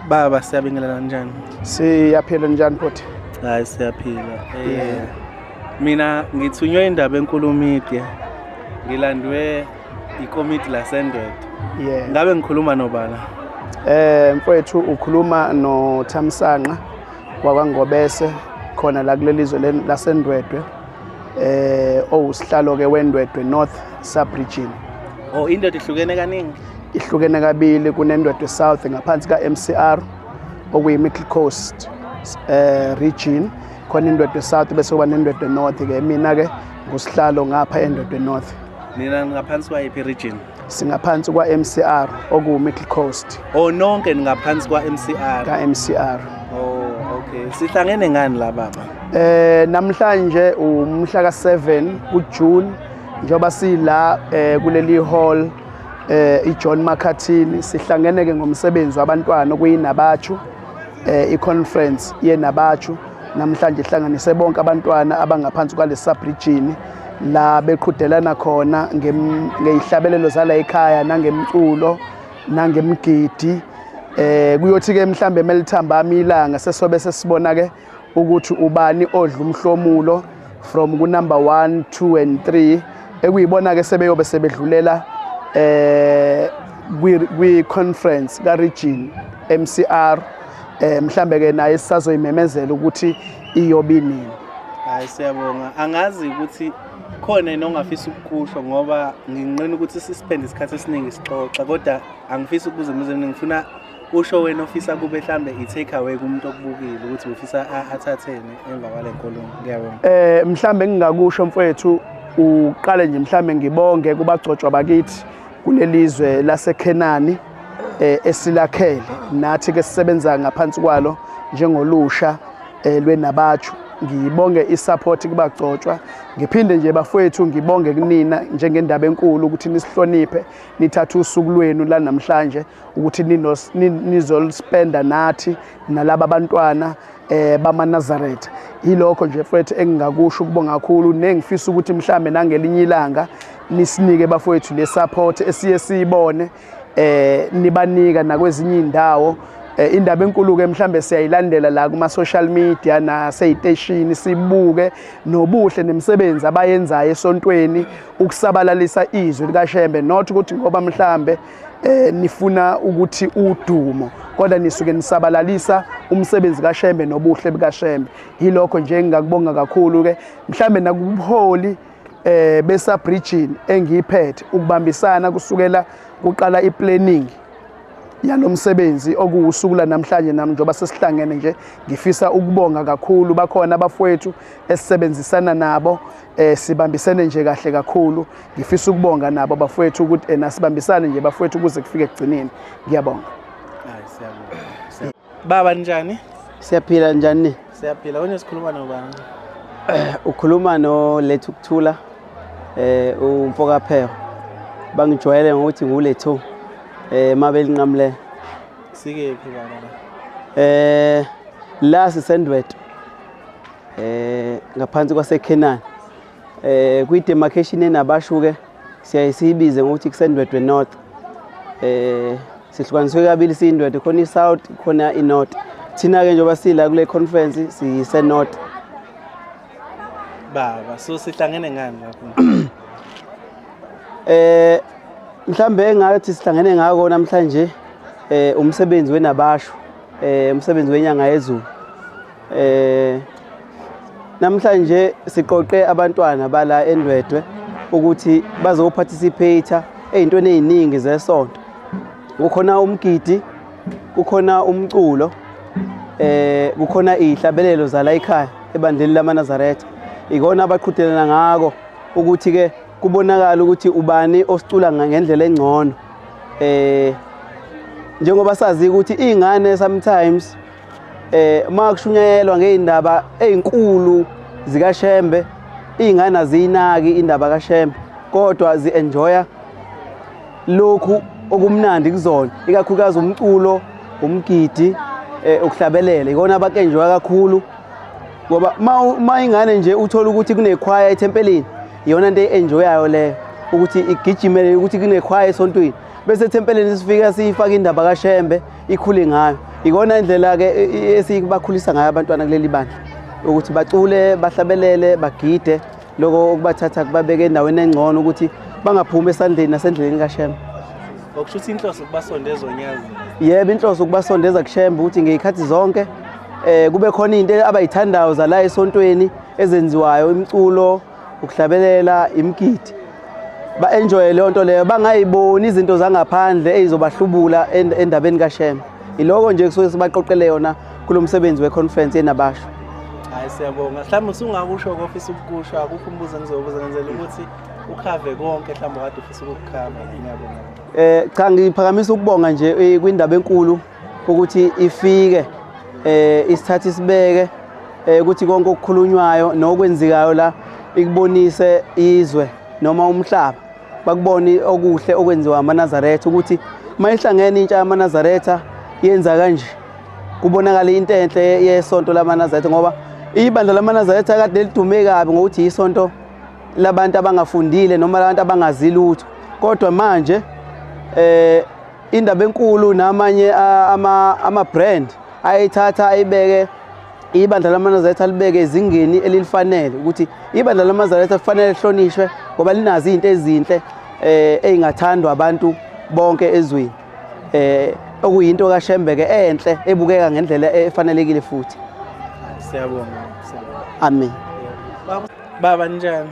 Baba, siyabingelela, njani? Siyaphila, njani futhi? Hayi, siyaphila. Mina ngithunywe indaba enkulu media. Ngilandwe ikomiti laseNdwedwe. Ngabe ngikhuluma nobala? Mfowethu, ukhuluma noThamsanqa wakwaNgobese khona la kuleli zwe laseNdwedwe. Owusihlalo ke weNdwedwe North Sub-Region. Oh, indoda ihlukene kaningi. Ihlukene kabili, kuneNdwedwe South ngaphansi ka-MCR, okuyi Middle Coast region. Khona iNdwedwe South, bese kuba neNdwedwe North ke. Mina ke ngusihlalo ngapha eNdwedwe North. Nina ngaphansi kwayiphi region? Singaphansi kwa-MCR, okuwu Middle Coast. Oh, nonke ningaphansi kwa-MCR. Ka-MCR. Oh, okay. Sihlangene ngani la, baba? Namhlanje umhla ka7 kuJune, njengoba sila kuleli hall iJohn Makhathini, sihlangene ke ngomsebenzi wabantwana okuyinabachu, iconference yenabachu namhlanje ihlanganise bonke abantwana abangaphansi kwale sub-region, la beqhudelana khona ngezihlabelelo zala ekhaya nangemculo nangemgidi. Kuyothi ke mhlambe melithambama ilanga sesobe sesibona ke ukuthi ubani odla umhlomulo from ku number 1, 2 and 3, ekuyibona ke sebeyobe sebedlulela kwi conference ka region MCR. Mhlambe ke naye sisazoyimemezela ukuthi iyobe inini. Hayi, siyabonga. Angazi ukuthi khona yini ongafisa ukukusho, ngoba nginqena ukuthi sisipende isikhathi esiningi sixoxa, kodwa angifisi ukubuza imibuzo eminingi. Ngifuna usho wena ofisa kube mhlambe i-take away kumuntu okubukile, ukuthi ufisa athatheni emva kwale nkulumo. Ngiyabonga. Mhlambe ngingakusho, mfowethu, uqale nje mhlambe ngibonge kubagcotshwa bakithi kulelizwe laseKhenani esilakhele nathi ke sisebenza ngaphansi kwalo njengolusha lwenabachu. Ngibonge isupport kubagcotshwa, ngiphinde nje, bafowethu, ngibonge kunina njengendaba enkulu ukuthi nisihloniphe, nithathe usuku lwenu la namhlanje ukuthi nizolispenda nathi nalaba bantwana bamaNazaretha. Yilokho nje, mfowethu, engingakusho, ukubonga kakhulu, nengifisa ukuthi mhlambe nangelinye ilanga nisinike, bafowethu, le support esiye siyibone nibanika nakwezinye indawo. Indaba enkulu ke mhlambe siyayilandela la kuma social media naseyiteshini, sibuke nobuhle nemisebenzi abayenzayo esontweni ukusabalalisa izwi likaShembe, not ukuthi ngoba mhlambe nifuna ukuthi udumo, kodwa nisuke nisabalalisa umsebenzi kaShembe nobuhle bukaShembe. Yilokho nje engingakubonga kakhulu ke, mhlambe nakubuholi besub-region engiyiphethe, ukubambisana kusukela kuqala iplanning yalomsebenzi okuwusuku la namhlanje. Nami njengoba sesihlangene nje, ngifisa ukubonga kakhulu. Bakhona abafowethu esisebenzisana nabo, sibambisene nje kahle kakhulu. Ngifisa ukubonga nabo bafowethu ukuthi nasibambisane nje, bafowethu, ukuze kufike ekugcineni. Ngiyabonga. Hayi, siyabonga. Baba, njani? Siyaphila, njani? Siyaphila. Wena sikhuluma nobani? Ukhuluma no Lethu Kuthula, umfokaphero. Bangijwayele ngokuthi nguLethu mabelinqamule. Sikephi, baba la? La siseNdwedwe. Ngaphansi kwaseKhenani. Kwi demarcation enabashu ke siyaye siyibize ngokuthi kuseNdwedwe North. Sihlukaniswe kabili siyiNdwedwe, khona i-South, khona i-North. Thina ke njengoba sila kule conference siyise North. Baba, so sihlangene ngani lapho? Mhlambe engathi sihlangene ngako namhlanje umsebenzi wenabashu, umsebenzi wenyanga yezulu. Namhlanje siqoqe abantwana bala eNdwedwe ukuthi bazoparticipate ezintweni eziningi zesonto. Kukhona umgidi, kukhona umculo, kukhona izihlabelelo zala ekhaya ebandleni lamaNazaretha. Ikona abaqhudelana ngako ukuthi ke kubonakala ukuthi ubani osicula ngendlela engcono. Njengoba sazi ukuthi izingane sometimes uma kushunyayelwa ngeindaba ezinkulu zikaShembe, izingane aziyinaki indaba kaShembe, kodwa zi-enjoya lokhu okumnandi kuzona, ikakhulukazi umculo, umgidi, ukuhlabelela. Ikona abakenjoya kakhulu, ngoba ma ingane nje uthola ukuthi kunekhwaya ethempelini, iyona nto e-enjoyayo leyo, ukuthi igijimele ukuthi kunekhwaya esontweni. Bese ethempelini sifika siyifaka indaba kaShembe ikhule ngayo. Ikona indlela-ke esibakhulisa ngayo abantwana kuleli bandla, ukuthi bacule, bahlabelele, bagide, lokho okubathatha kubabeke endaweni engcono ukuthi bangaphumi esandleni nasendleleni kaShembe. Okusho ukuthi inhloso ukubasondeza onyazi. Yebo, inhloso ukubasondeza kuShembe ukuthi ngey'khathi zonke kube khona into abayithandayo zala esontweni ezenziwayo, imiculo, ukuhlabelela, imigidi. Ba-enjoye leyo nto leyo, bangayiboni izinto zangaphandle ey'zobahlubula endabeni kaShembe. Iloko nje kusuke sibaqoqele yona kulo msebenzi we-conference yenabasho. Hayi, siyabonga. Mhlawumbe usungakusho ofisa ukukusho, akukho umbuzo engizobuza, ngenzela ukuthi ukhave konke mhlawumbe kade ufisa ukukukhava. Ngiyabonga. Cha, ngiphakamisa ukubonga nje kwindaba enkulu ukuthi ifike isithathe isibeke ukuthi konke okukhulunywayo nokwenzekayo la ikubonise izwe noma umhlaba, bakubone okuhle okwenziwa amaNazaretha, ukuthi mayihlangene intsha yamaNazaretha yenza kanje, kubonakala into enhle yesonto lamaNazaretha, ngoba ibandla lamaNazaretha kade lidume kabi ngokuthi isonto labantu abangafundile noma labantu abangazi lutho. Kodwa manje indaba enkulu namanye ama brand ayithatha ayibeke ibandla lamaNazaretha, libeke ezingeni elilifanele, ukuthi ibandla lamaNazaretha kufanele lihlonishwe ngoba linazo izinto ezinhle ey'ngathandwa abantu bonke ezweni, okuyinto kaShembe ke enhle ebukeka ngendlela efanelekile futhi. Siyabonga, siyabonga. Amen. Baba, ninjani?